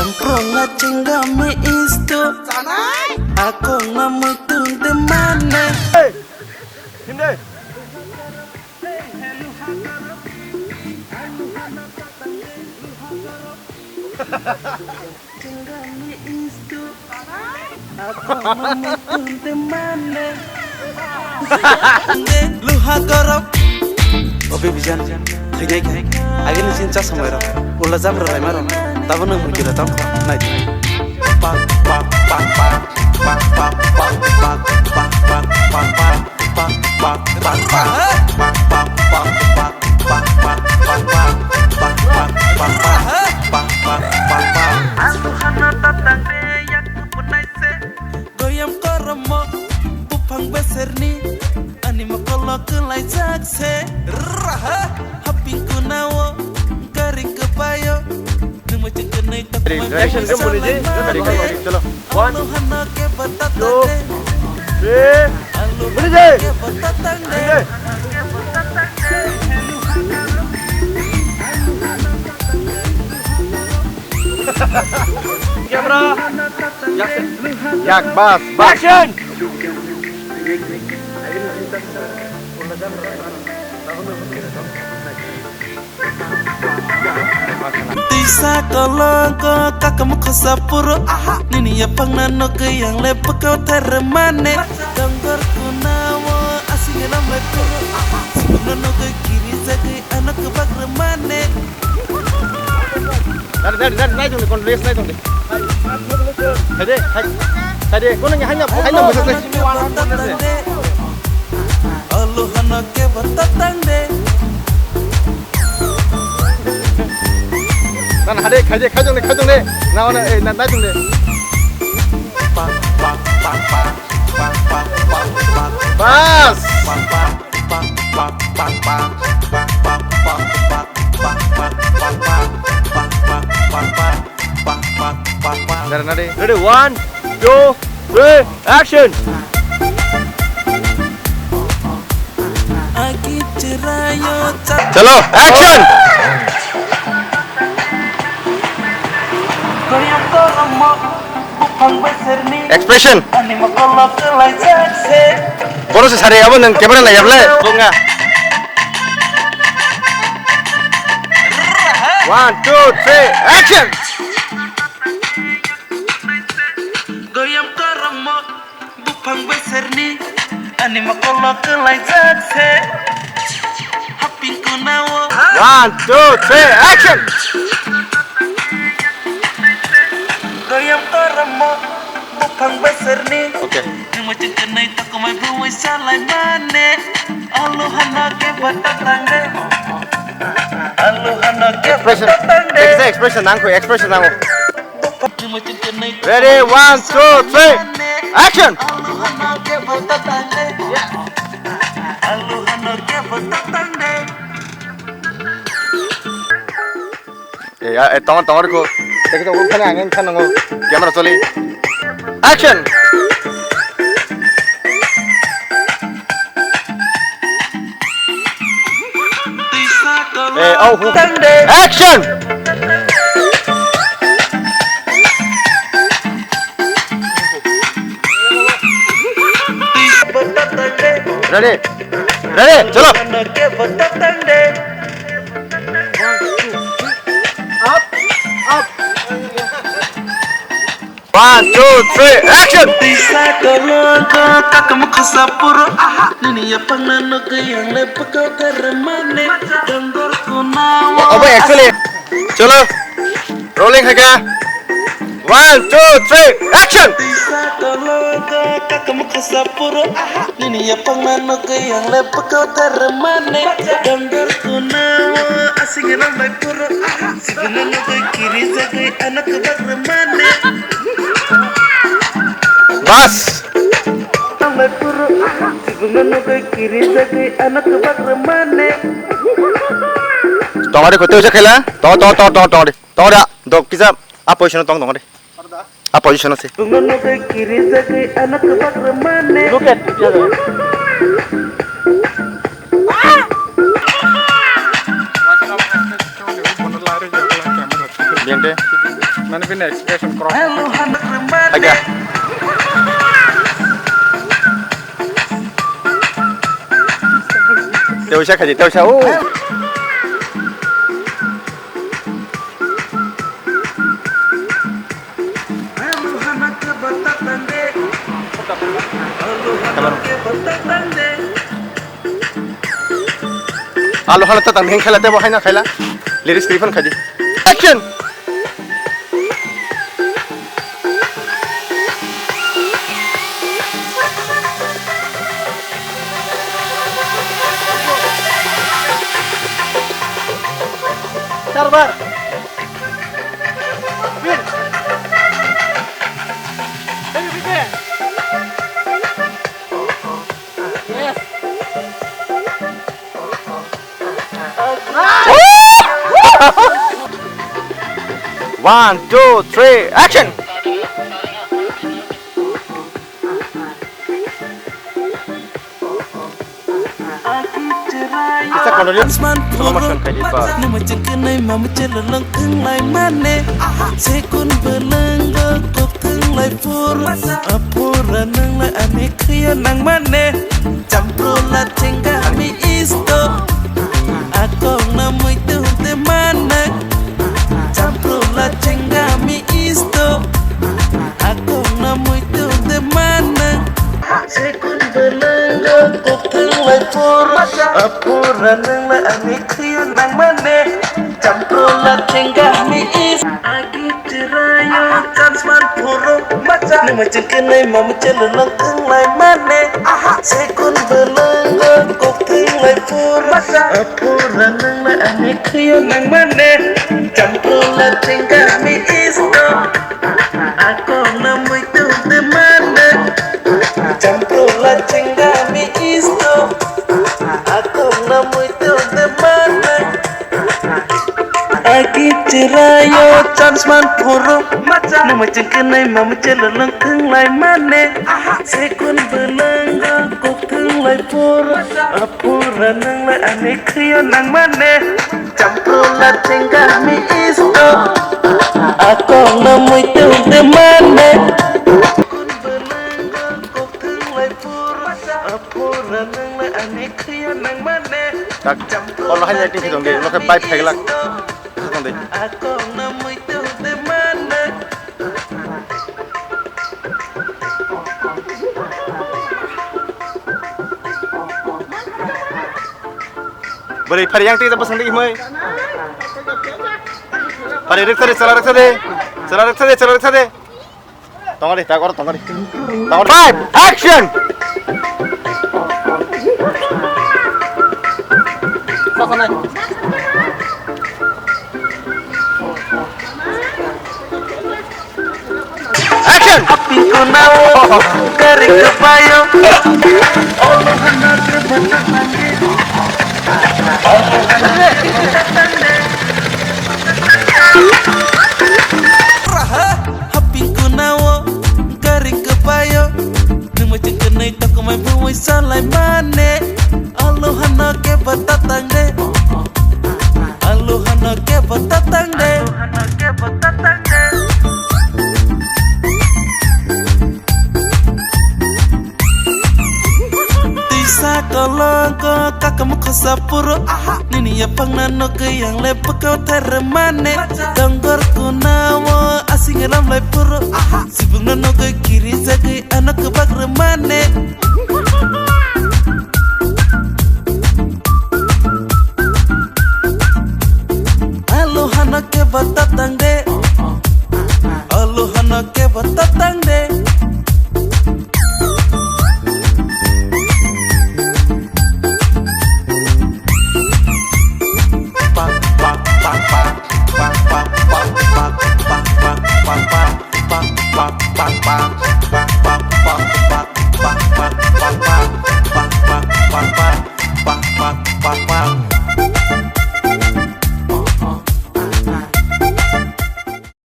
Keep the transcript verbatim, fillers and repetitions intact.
Prona chingami istu. Akong na muitun de mane. Luha gorok. O baby jan, khainai khe. Agini sin cha samai rok. Ula jam rok laima rok. Tabo nang mujura tam kho. Nai. Pak, pak, pak, pak. Goyam koromo buphang beserni ani mokolo kwlaijak se. Raha haping kunao gari kwbaio. Ready, ready, action, jump, ready, ready, ready, chalo. One, two, three, ready. Camera. Yak, yak, bas, bas. Action. Tisa kolongko kakam khosa puro. Nini yapang na nogwi yang le bwkao tharmane. Dongor kuna o asing ram le puro. Sibung no nogwi kiri jagwi ano kwbak rwmane. Dari, dari, dari, nai tong de, kon race nai tong de. Hai de, hai, hai de, kono ngi hanya, hanya masa tong. Alu hana ke batatang de. Nan hade khai de khai jong de khai jong de. Na ona eh na na jong de. Bas. Dara nade. Ready, one, two, three, action. Chalo, action. Expression. Boro se sari abo nang camera lai able. Bunga. One, two, three, action. Goyam koromo buphang beserni ani mokolo kwlaijak se. Haping kunao. One, two, three, action. Goyam koromo buphang beserni. Okay. Nungma chengkernai tokomai bumui salai mane. Alu hano ke batatang de. Alu hano ke batatang de. Expression, expression nangkho, expression nango. Ready, one, two, three, action! Eh, ya, eh, tongo, tongo, rikho. Teki tongo, khana, ang khana, ngo. Camera choli. Action! Eh, au, hu. Action! Ready? Ready? Chalo! Up, up. One, two, three, action! Tisa kolongko kakam khasa puro. Nini yapang na nogwi ang le bwkao tharmane. Dongor kunao. Obo actually. Chalo. Rolling haikha. One, two, three, action! Tisa kolongko kakam khasa puro. Nini yapang na nogwi ang le bwkao tharmane. Dongor kunao asing ram bai puro. Sibung no nogwi kiri jagwi ano kwbak rwmani. Bas. Ang bai puro. Sibung no nogwi kiri jagwi ano kwbak rwmani. Tongari ko tei khaila. Tong, tong, tong, tong, tong, tong. Tong da. Dok kisa. A position tong, tong de. A position ase. Sibung no nogwi kiri jagwi ano kwbak rwmani. Look at each other. Bente. Mane bini expression korok. Aga. Teusa khaji, teusa, o. Alu hana tatang heng khaila tebo haina khaila. Lyrics twi phone khaji. Action! Sarbar. Win. Baby, baby. Yes. One, two, three, action! Kisa kono ri promotion khai di ba. Numa chengkenai mama chelolong thenglai mane. Sekun belenggo kok thenglai pur. Apura nangla ani khiyo nang mane. Champru la chengga mi isto. Akong na muitu de mane. Champru la chengga mi isto. Akong na muitu de mane. Sekun belenggo kok thenglai pur. Apura nangla ani khiyo nang mane. Champru la chengga mi is. Agi chirayo chance man puro. Numa chengkenai mama chelolong thenglai mane. Sekun belenggo kok thenglai pur. Apura nangla ani khiyo nang mane. Champru la chengga mi isto. Akong na muitu de mane. Champru la chengga mi isto. Akong na muitu de mane. Agi chirayo chance man puro. Numa chengkenai mama chelolong thenglai mane. Sekun belenggo kok thenglai puro. Apura nangla ani khiyo nang mane. Champru la chengga mi isto. Akong na muitu de mane. Sekun belenggo kok thenglai puro. Apura nangla ani khiyo nang mane. Tak, olo hai acting khe tong di, olo khe bai phailak khe tong di. Bwrwi phari yang tei bwsang di himoi. Phari riksa de, chala riksa de. Chala riksa de, chala riksa de. Tongari, tak oro tongari. Tongari. Five, action! Action! Gari kebayo. Haping kunao gari kebayo. Nungmai chengkenai tokomai bumui salai mane. Alu hano kebo tatang de. Alu hano kebo tatang de. Tisa kolongko kakam khosa puro. Nini yapang na nogoi yang le bwkao tharmane. Dongor kunao asing lam lai puro. Sibung no nogoi kiri jagoi ano kwbak rwmane. Alu hano kebo tatang de. Alu hano kebo tatang de.